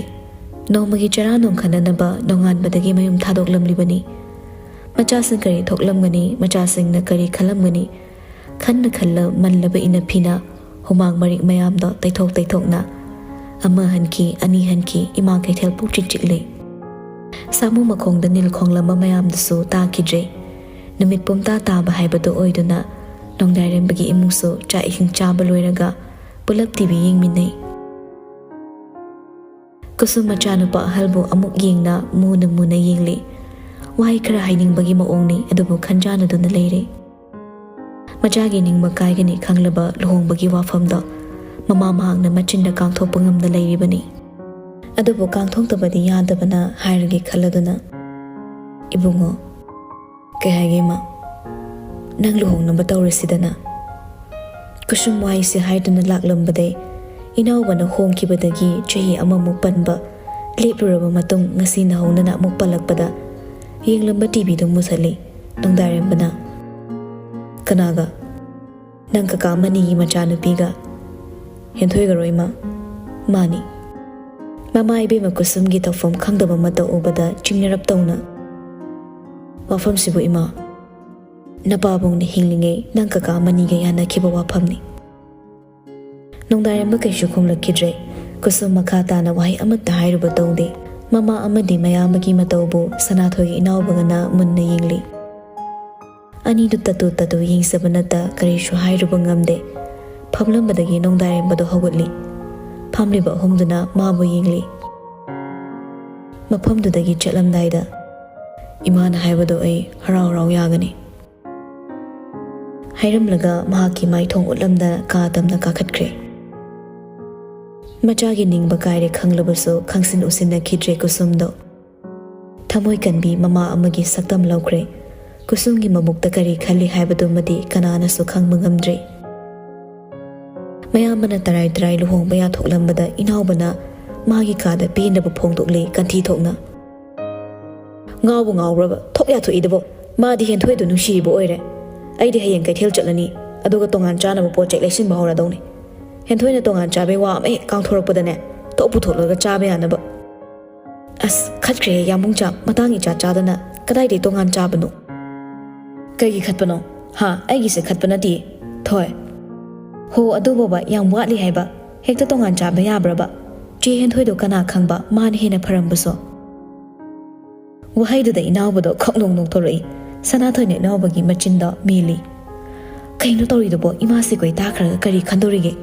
ꯅꯣꯡꯃꯒꯤ ꯆꯔꯥ ꯅꯣꯡꯈꯠꯅꯅꯕ ꯅꯣꯡꯉꯥꯟꯕꯗꯒꯤ ꯃꯌꯨꯝ ꯊꯥꯗꯣꯛꯂꯝꯂꯤꯕꯅꯤ꯫ ꯃꯆꯥꯁꯤꯡ ꯀꯔꯤ ꯊꯣꯛꯂꯝꯒꯅꯤ, ꯃꯆꯥꯁꯤꯡꯅ ꯀꯔꯤ ꯈꯜꯂꯝꯒꯅꯤ, ꯈꯟꯅ ꯈꯜꯂ ꯃꯜꯂꯕ ꯏꯅꯐꯤꯅ ꯍꯨꯃꯥꯡ ꯃꯔꯤꯛ ꯃꯌꯥꯝꯗꯣ ꯇꯩꯊꯣꯛ ꯇꯩꯊꯣꯛꯅ ꯑꯃ ꯍꯟꯈꯤ, ꯑꯅꯤ ꯍꯟꯈꯤ, ꯏꯃꯥ ꯀꯩꯊꯦꯜ ꯄꯨꯡꯆꯤꯛ ꯆꯤꯛꯂꯦ꯫ ꯁꯥꯃꯨ ꯃꯈꯣꯡꯗ ꯅꯤꯜ ꯈꯣꯡꯂꯝꯕ ꯃꯌꯥꯝꯗꯨꯁꯨ ꯇꯥꯈꯤꯗ꯭ꯔꯦ꯫ ꯅꯨꯃꯤꯠ ꯄꯨꯝꯇꯥ ꯇꯥꯕ ꯍꯥꯏꯕꯗꯨ ꯑꯣꯏꯗꯨꯅ ꯅꯣꯡꯗꯥꯏꯔꯦꯝꯕꯒꯤ ꯏꯃꯨꯡꯁꯨ ꯆꯥꯛ ꯏꯁꯤꯡ ꯆꯥꯕ ꯂꯣꯏꯔꯒ ꯄꯨꯂꯞ ꯇꯤꯚꯤ ꯌꯦꯡꯃꯤꯟꯅꯩ꯫ ꯀꯨꯁꯨꯝ ꯃꯆꯥꯅꯨꯄꯥ ꯑꯍꯜꯕꯨ ꯑꯃꯨꯛ ꯌꯦꯡꯅ ꯃꯨꯅ ꯃꯨꯅ ꯌꯦꯡꯂꯤ꯫ ꯋꯥꯍꯩ ꯈꯔ ꯍꯥꯏꯅꯤꯡꯕꯒꯤ ꯃꯑꯣꯡꯅꯤ, ꯑꯗꯨꯕꯨ ꯈꯟꯖꯥꯟꯅꯗꯨꯅ ꯂꯩꯔꯦ꯫ ꯃꯆꯥꯒꯤ ꯅꯤꯡꯕ ꯀꯥꯏꯒꯅꯤ ꯈꯪꯂꯕ ꯂꯨꯍꯣꯡꯕꯒꯤ ꯋꯥꯐꯝꯗꯣ ꯃꯃꯥ ꯃꯍꯥꯛꯅ ꯃꯆꯤꯟꯗ ꯀꯥꯡꯊꯣꯛꯄ ꯉꯝꯗ ꯂꯩꯔꯤꯕꯅꯤ꯫ ꯑꯗꯨꯕꯨ ꯀꯥꯡꯊꯣꯛꯇꯕꯗꯤ ꯌꯥꯗꯕꯅ ꯍꯥꯏꯔꯒꯦ ꯈꯜꯂꯗꯨꯅ, "ꯏꯕꯨꯡꯉꯣ, ꯀꯩ ꯍꯥꯏꯒꯦ ꯏꯃꯥ? ꯅꯪ ꯂꯨꯍꯣꯡꯅꯕ ꯇꯧꯔꯁꯤꯗꯅ?" ꯀꯨꯁꯨꯝ ꯋꯥꯍꯩꯁꯦ ꯍꯥꯏꯗꯨꯅ ꯂꯥꯛꯂꯝꯕꯗꯩ ꯏꯅꯥꯎꯕꯅ ꯍꯣꯡꯈꯤꯕꯗꯒꯤ ꯆꯍꯤ ꯑꯃꯃꯨꯛ ꯄꯟꯕ ꯂꯦꯞꯂꯨꯔꯕ ꯃꯇꯨꯡ ꯉꯁꯤ ꯅꯧꯍꯧꯅꯅ ꯑꯃꯨꯛ ꯄꯜꯂꯛꯄꯗ ꯌꯦꯡꯂꯝꯕ ꯇꯤꯚꯤꯗꯨ ꯃꯨꯊꯠꯂꯤ꯫ ꯅꯣꯡꯗꯥꯏꯔꯦꯝꯕꯅ, "ꯀꯅꯥꯒ?" "ꯅꯪ ꯀꯀꯥ ꯃꯅꯤꯒꯤ ꯃꯆꯥꯅꯨꯄꯤꯒ꯫ ꯍꯦꯟꯊꯣꯏꯒꯔꯣ ꯏꯃꯥ?" "ꯃꯥꯅꯤ꯫" ꯃꯃꯥ ꯏꯕꯦꯝꯃ ꯀꯨꯁꯨꯝꯒꯤ ꯇꯧꯐꯝ ꯈꯪꯗꯕ ꯃꯇꯧ ꯎꯕꯗ ꯆꯤꯡꯅꯔꯞ ꯇꯧꯅ, "ꯋꯥꯐꯝꯁꯤꯕꯨ ꯏꯃꯥ, ꯅꯄꯥꯕꯨꯡꯅ ꯍꯤꯡꯂꯤꯉꯩ ꯅꯪ ꯀꯀꯥ ꯃꯅꯤꯒ ꯌꯥꯅꯈꯤꯕ ꯋꯥꯐꯝꯅꯤ꯫" ꯅꯣꯡꯗꯥꯏꯔꯦꯝꯕ ꯀꯩꯁꯨ ꯈꯨꯝꯂꯛꯈꯤꯗ꯭ꯔꯦ꯫ ꯀꯨꯁꯨꯝ ꯃꯈꯥ ꯇꯥꯅ ꯋꯥꯍꯩ ꯑꯃꯠꯇ ꯍꯥꯏꯔꯨꯕ ꯇꯧꯗꯦ꯫ ꯃꯃꯥ ꯑꯃꯗꯤ ꯃꯌꯥꯝꯕꯒꯤ ꯃꯇꯧꯕꯨ ꯁꯅꯥꯊꯣꯏꯒꯤ ꯏꯅꯥꯎꯕꯒꯅ ꯃꯨꯟꯅ ꯌꯦꯡꯂꯤ꯫ ꯑꯅꯤꯗꯨ ꯇꯠꯇꯨ ꯇꯠꯇꯨ ꯌꯦꯡꯖꯕ ꯅꯠꯇ ꯀꯔꯤꯁꯨ ꯍꯥꯏꯔꯨꯕ ꯉꯝꯗꯦ꯫ ꯐꯝꯂꯝꯕꯗꯒꯤ ꯅꯣꯡꯗꯥꯏꯔꯦꯝꯕꯗꯨ ꯍꯧꯒꯠꯂꯤ꯫ ꯐꯝꯂꯤꯕ ꯑꯍꯨꯝꯗꯨꯅ ꯃꯥꯕꯨ ꯌꯦꯡꯂꯤ꯫ ꯃꯐꯝꯗꯨꯗꯒꯤ ꯆꯠꯂꯝꯗꯥꯏꯗ, "ꯏꯃꯥꯅ ꯍꯥꯏꯕꯗꯣ ꯑꯩ ꯍꯔꯥꯎ ꯍꯔꯥꯎ ꯌꯥꯒꯅꯤ," ꯍꯥꯏꯔꯝꯂꯒ ꯃꯍꯥꯛꯀꯤ ꯃꯥꯏꯊꯣꯡ ꯎꯠꯂꯝꯗꯅ ꯀꯥ ꯇꯝꯅ ꯀꯥꯈꯠꯈ꯭ꯔꯦ꯫ ꯃꯆꯥꯒꯤ ꯅꯤꯡꯕ ꯀꯥꯏꯔꯦ ꯈꯪꯂꯕꯁꯨ ꯈꯪꯁꯤꯟ ꯎꯁꯤꯟꯅꯈꯤꯗ꯭ꯔꯦ ꯀꯨꯁꯨꯝꯗꯣ꯫ ꯊꯃꯣꯏ ꯀꯟꯕꯤ ꯃꯃꯥ ꯑꯃꯒꯤ ꯁꯛꯇꯝ ꯂꯧꯈ꯭ꯔꯦ꯫ ꯀꯨꯁꯨꯝꯒꯤ ꯃꯕꯨꯛꯇ ꯀꯔꯤ ꯈꯜꯂꯤ ꯍꯥꯏꯕꯗꯨꯃꯗꯤ ꯀꯅꯥꯅꯁꯨ ꯈꯪꯕ ꯉꯝꯗ꯭ꯔꯦ꯫ ꯃꯌꯥꯝꯕꯅ ꯇꯔꯥꯏ ꯇꯔꯥꯏ ꯂꯨꯍꯣꯡꯕ ꯌꯥꯊꯣꯛꯂꯝꯕꯗ ꯏꯅꯥꯎꯕꯅ ꯃꯥꯒꯤ ꯀꯥꯗ ꯄꯦꯟꯗꯕ ꯐꯣꯡꯗꯣꯛꯂꯦ ꯀꯟꯊꯤ ꯊꯣꯛꯅ꯫ "ꯉꯥꯎꯕꯨ ꯉꯥꯎꯕ꯭ꯔꯕ? ꯊꯣꯛ ꯌꯥꯊꯣꯛꯏꯗꯨꯕꯣ? ꯃꯥꯗꯤ ꯍꯦꯟꯊꯣꯏꯗꯣ ꯅꯨꯡꯁꯤꯔꯤꯕ ꯑꯣꯏꯔꯦ꯫ ꯑꯩꯗꯤ ꯍꯌꯦꯡ ꯀꯩꯊꯦꯜ ꯆꯠꯂꯅꯤ, ꯑꯗꯨꯒ ꯇꯣꯉꯥꯟ ꯆꯥꯅꯕ ꯄꯣꯠ ꯆꯩ ꯂꯩꯁꯤꯟꯕ ꯍꯧꯔꯗꯧꯅꯤ꯫ ꯍꯦꯟꯊꯣꯏꯅ ꯇꯣꯉꯥꯟ ꯆꯥꯕꯩ ꯋꯥ ꯑꯃ ꯍꯦꯛ ꯀꯥꯡꯊꯣꯔꯛꯄꯗꯅꯦ, ꯊꯣꯛ ꯄꯨꯊꯣꯛꯂꯒ ꯆꯥꯕ ꯌꯥꯅꯕ꯫" "ꯑꯁ, ꯈꯠꯈ꯭ꯔꯦꯍꯦ ꯌꯥꯝꯕꯨꯡꯆꯥ, ꯃꯇꯥꯡ ꯏꯆꯥ ꯆꯥꯗꯅ꯫ ꯀꯗꯥꯏꯗꯩ ꯇꯣꯉꯥꯟ ꯆꯥꯕꯅꯣ?" "ꯀꯩꯒꯤ ꯈꯠꯄꯅꯣ? ꯍꯥ, ꯑꯩꯒꯤꯁꯦ ꯈꯠꯄ ꯅꯠꯇꯤꯌꯦ, ꯊꯣꯏ꯫" "ꯍꯣ, ꯑꯗꯨꯕꯣꯕ ꯌꯥꯝ ꯋꯥꯠꯂꯤ ꯍꯥꯏꯕ? ꯍꯦꯛꯇ ꯇꯣꯉꯥꯟ ꯆꯥꯕ ꯌꯥꯕ꯭ꯔꯕ? ꯆꯦ ꯍꯦꯟꯊꯣꯏꯗꯣ ꯀꯅꯥ ꯈꯪꯕ, ꯃꯥꯅ ꯍꯦꯟꯅ ꯐꯔꯝꯕꯁꯨ꯫" ꯋꯥꯍꯩꯗꯨꯗ ꯏꯅꯥꯎꯕꯗꯣ ꯈꯪꯅꯣꯡ ꯅꯣꯡꯊꯣꯔꯛꯏ꯫ ꯁꯅꯥꯊꯣꯏꯅ ꯏꯅꯥꯎꯕꯒꯤ ꯃꯆꯤꯟꯗꯣ ꯃꯦꯜꯂꯤ꯫ "ꯀꯩꯅꯣ ꯇꯧꯔꯤꯗꯨꯕꯣ? ꯏꯃꯥꯁꯦ ꯀꯣꯏ ꯇꯥꯈ꯭ꯔꯒ ꯀꯔꯤ ꯈꯟꯗꯣꯔꯤꯒꯦ?"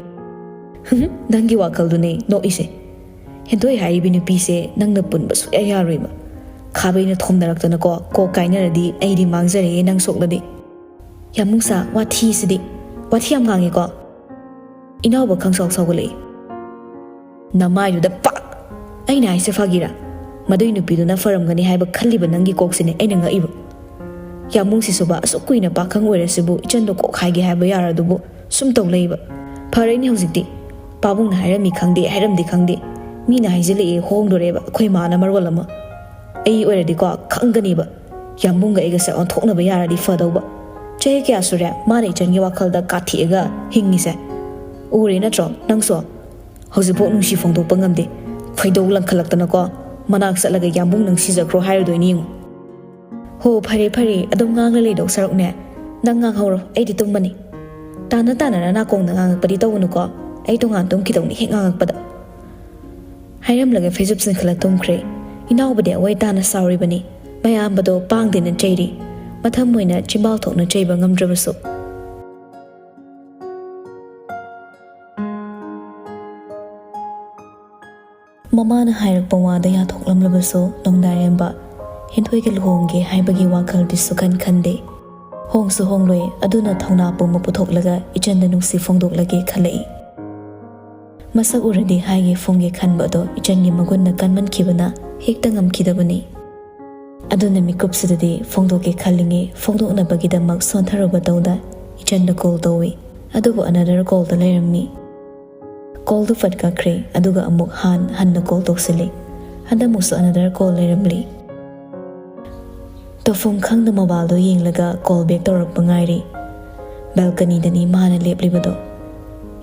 "ꯍꯨꯝ, ꯅꯪꯒꯤ ꯋꯥꯈꯜꯗꯨꯅꯦ ꯅꯣꯛꯏꯁꯦ꯫ ꯍꯦꯟꯊꯣꯏ ꯍꯥꯏꯔꯤꯕꯤ ꯅꯨꯄꯤꯁꯦ ꯅꯪꯅ ꯄꯨꯟꯕ ꯁꯨꯛꯌꯥ ꯌꯥꯔꯣꯏꯕ꯫ ꯈꯥꯕꯩꯅ ꯊꯣꯝꯅꯔꯛꯇꯅꯀꯣ, ꯀꯣꯛ ꯀꯥꯏꯅꯔꯗꯤ ꯑꯩꯗꯤ ꯃꯥꯡꯖꯔꯦꯍꯦ ꯅꯪ ꯁꯣꯛꯂꯗꯤ꯫" "ꯌꯥꯝꯕꯨꯡꯁꯥ, ꯋꯥꯊꯤꯁꯤꯗꯤ꯫ ꯋꯥꯊꯤ ꯌꯥꯝ ꯉꯥꯡꯉꯦꯀꯣ꯫" ꯏꯅꯥꯎꯕ ꯈꯪꯁꯥꯎ ꯁꯥꯎꯒꯠꯂꯛꯏ꯫ "ꯅꯃꯥꯏꯗꯨꯗ ꯄꯥꯛ! ꯑꯩꯅ ꯍꯥꯏꯁꯦ ꯐꯥꯒꯤꯔꯥ? ꯃꯗꯨꯏ ꯅꯨꯄꯤꯗꯨꯅ ꯐꯔꯝꯒꯅꯤ ꯍꯥꯏꯕ ꯈꯜꯂꯤꯕ ꯅꯪꯒꯤ ꯀꯣꯛꯁꯤꯅꯦ ꯑꯩꯅ ꯉꯛꯏꯕ꯫ ꯌꯥꯝꯕꯨꯡꯁꯤꯁꯨꯕ ꯑꯁꯨꯛ ꯀꯨꯏꯅ ꯄꯥꯈꯪ ꯑꯣꯏꯔꯁꯤꯕꯨ ꯏꯆꯟꯗꯣ ꯀꯣꯛ ꯍꯥꯏꯒꯦ ꯍꯥꯏꯕ ꯌꯥꯔꯗꯨꯕꯨ ꯁꯨꯝ ꯇꯧ ꯂꯩꯕ꯫ ꯐꯔꯦꯅꯦ ꯍꯧꯖꯤꯛꯇꯤ꯫ ꯄꯥꯕꯨꯡꯅ ꯍꯥꯏꯔꯝꯃꯤ ꯈꯪꯗꯦ, ꯍꯥꯏꯔꯝꯗꯦ ꯈꯪꯗꯦ꯫ ꯃꯤꯅ ꯍꯥꯏꯖꯤꯜꯂꯛꯑꯦ ꯍꯣꯡꯗꯣꯔꯦꯕ ꯑꯩꯈꯣꯏ ꯃꯥꯅ ꯃꯔꯣꯜ ꯑꯃ꯫ ꯑꯩ ꯑꯣꯏꯔꯗꯤꯀꯣ ꯈꯪꯒꯅꯤꯕ꯫ ꯌꯥꯝꯕꯨꯡꯒ ꯑꯩꯒꯁꯦ ꯑꯣꯟꯊꯣꯛꯅꯕ ꯌꯥꯔꯗꯤ ꯐꯗꯧꯕ꯫ ꯆꯍꯤ ꯀꯌꯥ ꯁꯨꯔꯦ ꯃꯥꯅ ꯏꯆꯟꯒꯤ ꯋꯥꯈꯜꯗ ꯀꯥꯊꯦꯛꯑꯒ ꯍꯤꯡꯉꯤꯁꯦ? ꯎꯔꯦ ꯅꯠꯇ꯭ꯔꯣ ꯅꯪꯁꯨ? ꯍꯧꯖꯤꯛꯐꯥꯎ ꯅꯨꯡꯁꯤ ꯐꯣꯡꯗꯣꯛꯄ ꯉꯝꯗꯦ꯫ ꯈꯣꯏꯗꯧ ꯂꯪꯈꯠꯂꯛꯇꯅꯀꯣ, ꯃꯅꯥꯛ ꯆꯠꯂꯒ ꯌꯥꯝꯕꯨꯡ ꯅꯪ ꯁꯤꯖꯈ꯭ꯔꯣ ꯍꯥꯏꯔꯨꯗꯣꯏꯅꯤ ꯌꯦꯡꯉꯨ꯫" "ꯍꯣ, ꯐꯔꯦ ꯐꯔꯦ, ꯑꯗꯨꯝ ꯉꯥꯡꯂ ꯂꯩꯗꯧ ꯁꯔꯨꯛꯅꯦ, ꯅꯪ ꯉꯥꯡꯍꯧꯔꯣ, ꯑꯩꯗꯤ ꯇꯨꯝꯃꯅꯤ꯫ ꯇꯥꯟꯅ ꯇꯥꯟꯅꯅ ꯅꯥꯀꯣꯡꯗ ꯉꯥꯡꯉꯛꯄꯗꯤ ꯇꯧꯒꯅꯨꯀꯣ, ꯑꯩ ꯇꯣꯉꯥꯟ ꯇꯨꯝꯈꯤꯗꯧꯅꯤ ꯍꯦꯛ ꯉꯥꯡꯉꯛꯄꯗ꯫" ꯍꯥꯏꯔꯝꯂꯒ ꯐꯩꯖꯨꯞ ꯆꯤꯡꯈꯠꯂ ꯇꯨꯝꯈ꯭ꯔꯦ꯫ ꯏꯅꯥꯎꯕꯗꯤ ꯑꯋꯥꯏ ꯇꯥꯅ ꯁꯥꯎꯔꯤꯕꯅꯤ꯫ ꯃꯌꯥꯝꯕꯗꯣ ꯄꯥꯡꯗꯦꯅ ꯆꯩꯔꯤ꯫ ꯃꯊꯝ ꯑꯣꯏꯅ ꯆꯤꯝꯕꯥꯜ ꯊꯣꯛꯅ ꯆꯩꯕ ꯉꯝꯗ꯭ꯔꯕꯁꯨ꯫ ꯃꯃꯥꯅ ꯍꯥꯏꯔꯛꯄ ꯋꯥꯗ ꯌꯥꯊꯣꯛꯂꯝꯂꯕꯁꯨ ꯅꯣꯡꯗꯥꯔꯦꯝꯕ ꯍꯦꯟꯊꯣꯏꯒ ꯂꯨꯍꯣꯡꯒꯦ ꯍꯥꯏꯕꯒꯤ ꯋꯥꯈꯜꯗꯤ ꯁꯨꯈꯟ ꯈꯟꯗꯦ꯫ ꯍꯣꯡꯁꯨ ꯍꯣꯡꯂꯣꯏ, ꯑꯗꯨꯅ ꯊꯧꯅꯥ ꯄꯨꯝꯕ ꯄꯨꯊꯣꯛꯂꯒ ꯏꯆꯟꯗ ꯅꯨꯡꯁꯤ ꯐꯣꯡꯗꯣꯛꯂꯒꯦ ꯈꯜꯂꯛꯏ꯫ ꯃꯁꯛ ꯎꯔꯗꯤ ꯍꯥꯏꯒꯦ ꯐꯣꯡꯒꯦ ꯈꯟꯕ ꯑꯗꯣ ꯏꯆꯟꯒꯤ ꯃꯒꯨꯟꯅ ꯀꯟꯃꯟꯈꯤꯕꯅ ꯍꯦꯛꯇ ꯉꯝꯈꯤꯗꯕꯅꯤ꯫ ꯑꯗꯨꯅ ꯃꯤꯀꯨꯞꯁꯤꯗꯗꯤ ꯐꯣꯡꯗꯣꯛꯀꯦ ꯈꯜꯂꯤꯉꯩ ꯐꯣꯡꯗꯣꯛꯅꯕꯒꯤꯗꯃꯛ ꯁꯣꯟꯊꯔꯨꯕ ꯇꯧꯗ ꯏꯆꯟꯗ ꯀꯣꯜ ꯇꯧꯏ꯫ ꯑꯗꯨꯕꯨ ꯑꯅꯗꯔ ꯀꯣꯜꯗ ꯂꯩꯔꯝꯃꯤ꯫ ꯀꯣꯜꯗꯨ ꯐꯠ ꯀꯛꯈ꯭ꯔꯦ, ꯑꯗꯨꯒ ꯑꯃꯨꯛ ꯍꯥꯟ ꯍꯟꯅ ꯀꯣꯜ ꯇꯧꯁꯤꯜꯂꯤ꯫ ꯍꯟꯗꯛꯃꯨꯛꯁꯨ ꯑꯅꯗꯔ ꯀꯣꯜ ꯂꯩꯔꯝꯂꯤ꯫ ꯇꯧꯐꯝ ꯈꯪꯗ ꯃꯣꯕꯥꯏꯜꯗꯣ ꯌꯦꯡꯂꯒ ꯀꯣꯜ ꯕꯦꯛ ꯇꯧꯔꯛꯄ ꯉꯥꯏꯔꯤ꯫ ꯕꯦꯜꯀꯅꯤꯗꯅꯤ ꯃꯥꯅ ꯂꯦꯞꯂꯤꯕꯗꯣ꯫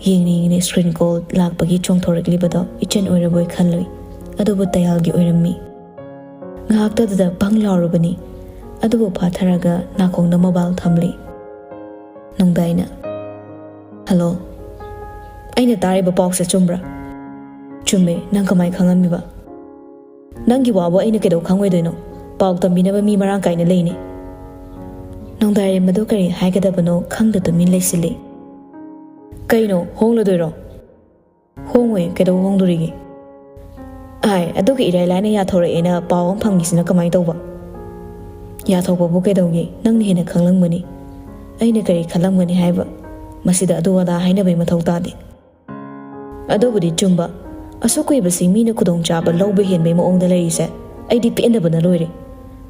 ꯌꯦꯡꯅ ꯌꯦꯡꯅ ꯁ꯭ꯀ꯭ꯔꯤꯟ ꯀꯣꯜ ꯂꯥꯛꯄꯒꯤ ꯆꯣꯡꯊꯣꯔꯛꯂꯤꯕꯗꯣ ꯏꯆꯟ ꯑꯣꯏꯔꯕꯣꯏ ꯈꯜꯂꯨꯏ꯫ ꯑꯗꯨꯕꯨ ꯇꯌꯥꯜꯒꯤ ꯑꯣꯏꯔꯝꯃꯤ꯫ ꯉꯥꯏꯍꯥꯛꯇꯗꯨꯗ ꯕꯪ ꯂꯥꯎꯔꯨꯕꯅꯤ꯫ ꯑꯗꯨꯕꯨ ꯐꯥꯊꯔꯒ ꯅꯥꯀꯣꯡꯗ ꯃꯣꯕꯥꯏꯜ ꯊꯝꯂꯤ꯫ ꯅꯣꯡꯗꯥꯏꯅ, "ꯍꯜꯂꯣ, ꯑꯩꯅ ꯇꯥꯔꯤꯕ ꯄꯥꯎꯁꯦ ꯆꯨꯝꯕ꯭ꯔꯥ?" "ꯆꯨꯝꯃꯦ, ꯅꯪ ꯀꯃꯥꯏ ꯈꯪꯉꯝꯃꯤꯕ?" "ꯅꯪꯒꯤ ꯋꯥꯕꯨ ꯑꯩꯅ ꯀꯩꯗꯧ ꯈꯪꯉꯣꯏꯗꯣꯏꯅꯣ? ꯄꯥꯎ ꯇꯝꯕꯤꯅꯕ ꯃꯤ ꯃꯔꯥꯡ ꯀꯥꯏꯅ ꯂꯩꯅꯤ꯫" ꯅꯣꯡꯗꯥꯏꯔꯦꯝꯕꯗꯨ ꯀꯔꯤ ꯍꯥꯏꯒꯗꯕꯅꯣ ꯈꯪꯗ ꯇꯨꯃꯤꯟ ꯂꯩꯁꯤꯜꯂꯤ꯫ "ꯀꯩꯅꯣ, ꯍꯣꯡꯂꯗꯣꯏꯔꯣ?" "ꯍꯣꯡꯉꯣꯏ, ꯀꯩꯗꯧ ꯍꯣꯡꯗꯣꯔꯤꯒꯦ?" "ꯑꯥꯏ, ꯑꯗꯨꯒ ꯏꯔꯥꯏ ꯂꯥꯏꯅ ꯌꯥꯊꯣꯔꯛꯑꯦꯅ ꯄꯥꯎ ꯑꯃ ꯐꯪꯉꯤꯁꯤꯅ ꯀꯃꯥꯏ ꯇꯧꯕ?" "ꯌꯥꯊꯣꯛꯄꯕꯨ ꯀꯩꯗꯧꯒꯦ? ꯅꯪꯅ ꯍꯦꯟꯅ ꯈꯪꯂꯝꯒꯅꯤ꯫ ꯑꯩꯅ ꯀꯔꯤ ꯈꯜꯂꯝꯒꯅꯤ ꯍꯥꯏꯕ? ꯃꯁꯤꯗ ꯑꯗꯨ ꯑꯗꯥ ꯍꯥꯏꯅꯕꯩ ꯃꯊꯧ ꯇꯥꯗꯦ꯫ ꯑꯗꯨꯕꯨꯗꯤ ꯆꯨꯝꯕ, ꯑꯁꯨꯛ ꯀꯨꯏꯕꯁꯤ ꯃꯤꯅ ꯈꯨꯗꯣꯡꯆꯥꯕ ꯂꯧꯕ ꯍꯦꯟꯕꯩ ꯃꯑꯣꯡꯗ ꯂꯩꯔꯤꯁꯦ ꯑꯩꯗꯤ ꯄꯦꯟꯗꯕꯅ ꯂꯣꯏꯔꯦ꯫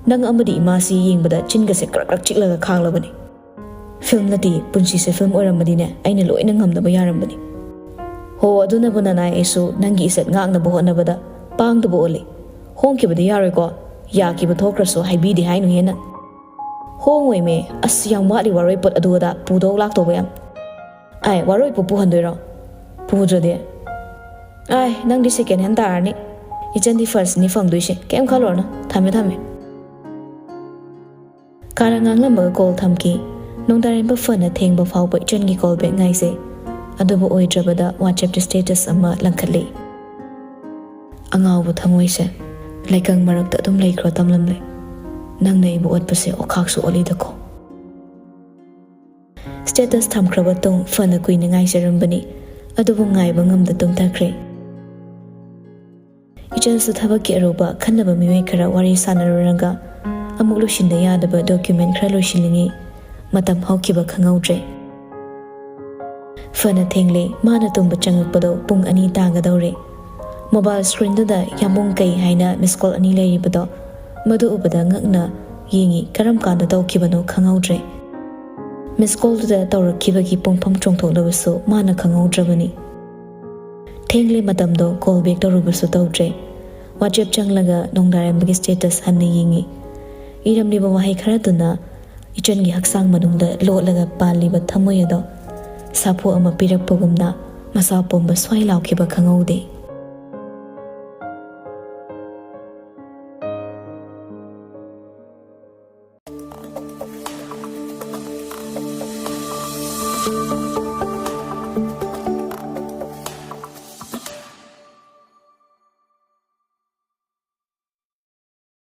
ꯅꯪ ꯑꯃꯗꯤ ꯏꯃꯥꯁꯤ ꯌꯦꯡꯕꯗ ꯆꯤꯟꯒꯁꯦ ꯀ꯭ꯔꯛ ꯀ꯭ꯔꯛ ꯆꯤꯛꯂꯒ ꯈꯥꯡꯂꯕꯅꯤ꯫ ꯐꯤꯜꯝ ꯅꯠꯇꯦ, ꯄꯨꯟꯁꯤꯁꯦ ꯐꯤꯜꯝ ꯑꯣꯏꯔꯝꯃꯗꯤꯅꯦ ꯑꯩꯅ ꯂꯣꯏꯅ ꯉꯝꯅꯕ ꯌꯥꯔꯝꯕꯅꯤ꯫ ꯍꯣ, ꯑꯗꯨꯅꯕꯨ ꯅꯅꯥꯏ ꯑꯩꯁꯨ ꯅꯪꯒꯤ ꯏꯖꯠ ꯉꯥꯛꯅꯕ ꯍꯣꯠꯅꯕꯗ ꯄꯥꯡꯗꯕ ꯑꯣꯜꯂꯤ꯫ ꯍꯣꯡꯈꯤꯕꯗꯤ ꯌꯥꯔꯣꯏꯀꯣ? ꯌꯥꯈꯤꯕ ꯊꯣꯛꯈ꯭ꯔꯁꯨ ꯍꯥꯏꯕꯤꯗꯦ ꯍꯥꯏꯅꯨ ꯍꯦ ꯅꯪ꯫ ꯍꯣꯡꯉꯣꯏꯃꯦ, ꯑꯁ ꯌꯥꯝ ꯋꯥꯠꯂꯤ ꯋꯥꯔꯣꯏ ꯄꯣꯠ ꯑꯗꯨ ꯑꯗꯥ ꯄꯨꯗꯧ ꯂꯥꯛꯇꯧꯕ ꯌꯥꯝ꯫ ꯑꯥꯏ, ꯋꯥꯔꯣꯏ ꯄꯨ-, ꯄꯨꯍꯟꯗꯣꯏꯔꯣ? ꯄꯨꯗ꯭ꯔꯗꯤ? ꯑꯥꯏ, ꯅꯪꯗꯤ ꯁꯦꯀꯦꯟ ꯍꯦꯟ ꯇꯥꯔꯅꯤ꯫ ꯏꯆꯟꯗꯤ ꯐꯥꯔꯁꯅꯤ ꯐꯪꯗꯣꯏꯁꯦ, ꯀꯩꯝ ꯈꯜꯂꯨꯔꯅꯨ꯫ ꯊꯝꯃꯦ, ꯊꯝꯃꯦ꯫ ꯀꯥꯔꯟ ꯉꯥꯡꯂꯝꯃꯒ ꯀꯣꯜ ꯊꯝꯈꯤ꯫ ꯅꯣꯡꯗꯥꯔꯦꯝꯕ ꯐꯅ ꯊꯦꯡꯕ ꯐꯥꯎꯕ ꯏꯆꯟꯒꯤ ꯀꯣꯜ ꯕꯦꯛ ꯉꯥꯏꯖꯩ꯫ ꯑꯗꯨꯕꯨ ꯑꯣꯏꯗ꯭ꯔꯕꯗ WhatsApp-ꯇ status ꯑꯃ ꯂꯪꯈꯠꯂꯤ꯫ "ꯑꯉꯥꯎꯕ ꯊꯃꯣꯏꯁꯦ, ꯂꯩꯀꯪ ꯃꯔꯛꯇ ꯑꯗꯨꯝ ꯂꯩꯈ꯭ꯔꯣ ꯇꯝꯂꯝꯂꯦ꯫ ꯅꯪꯅ ꯑꯩꯕꯨ ꯑꯣꯠꯄꯁꯦ ꯑꯣꯈꯥꯛꯁꯨ ꯑꯣꯠꯂꯤꯗꯀꯣ꯫" Status ꯊꯝꯈ꯭ꯔꯕ ꯇꯨꯡ ꯐꯅ ꯀꯨꯏꯅ ꯉꯥꯏꯖꯔꯝꯕꯅꯤ, ꯑꯗꯨꯕꯨ ꯉꯥꯏꯕ ꯉꯝꯗ ꯇꯨꯝꯊꯈ꯭ꯔꯦ꯫ ꯏꯆꯟꯁꯨ ꯊꯕꯛꯀꯤ ꯑꯔꯨꯕ ꯈꯟꯅꯕ ꯃꯤꯑꯣꯏ ꯈꯔ ꯋꯥꯔꯤ ꯁꯥꯟꯅꯔꯨꯔꯒ ꯑꯃꯨꯛ ꯂꯣꯏꯁꯤꯟꯗ ꯌꯥꯗꯕ document ꯈꯔ ꯂꯣꯏꯁꯤꯜꯂꯤꯉꯩ ꯃꯇꯝ ꯍꯧꯈꯤꯕ ꯈꯪꯍꯧꯗ꯭ꯔꯦ꯫ ꯐꯅ ꯊꯦꯡꯂꯦ, ꯃꯥꯅ ꯇꯨꯝꯕ ꯆꯪꯉꯛꯄꯗꯣ ꯄꯨꯡ ꯑꯅꯤ ꯇꯥꯒꯗꯧꯔꯦ꯫ Mobile screen-ꯗꯨꯗ ꯌꯥꯝꯕꯨꯡ ꯀꯩ ꯍꯥꯏꯅ miss call ꯑꯅꯤ ꯂꯩꯔꯤꯕꯗꯣ, ꯃꯗꯨ ꯎꯕꯗ ꯉꯛꯅ ꯌꯦꯡꯉꯤ, ꯀꯔꯝ ꯀꯥꯟꯗ ꯇꯧꯈꯤꯕꯅꯣ ꯈꯪꯍꯧꯗ꯭ꯔꯦ꯫ Miss call-ꯗꯨꯗ ꯇꯧꯔꯛꯈꯤꯕꯒꯤ ꯄꯨꯡꯐꯝ ꯆꯣꯡꯊꯣꯛꯂꯕꯁꯨ ꯃꯥꯅ ꯈꯪꯍꯧꯗ꯭ꯔꯕꯅꯤ꯫ ꯊꯦꯡꯂꯦ, ꯃꯇꯝꯗꯣ ꯀꯣꯜ ꯕꯦꯛ ꯇꯧꯔꯨꯕꯁꯨ ꯇꯧꯗ꯭ꯔꯦ꯫ ꯋꯥꯆꯦꯞ ꯆꯪꯂꯒ ꯅꯣꯡꯗꯥꯔꯦꯝꯕꯒꯤ ꯁ꯭ꯇꯦꯇꯁ ꯍꯟꯅ ꯌꯦꯡꯉꯤ꯫ ꯏꯔꯝꯂꯤꯕ ꯋꯥꯍꯩ ꯈꯔꯗꯨꯅ ꯏꯆꯟꯒꯤ ꯍꯛꯆꯥꯡ ꯃꯅꯨꯡꯗ ꯂꯣꯠꯂꯒ ꯄꯥꯜꯂꯤꯕ ꯊꯃꯣꯏ ꯑꯗꯣ ꯁꯥꯐꯨ ꯑꯃ ꯄꯤꯔꯛꯄꯒꯨꯝꯅ ꯃꯁꯥ ꯄꯨꯝꯕ ꯁ꯭ꯋꯥꯏ ꯂꯥꯎꯈꯤꯕ ꯈꯪꯍꯧꯗꯦ꯫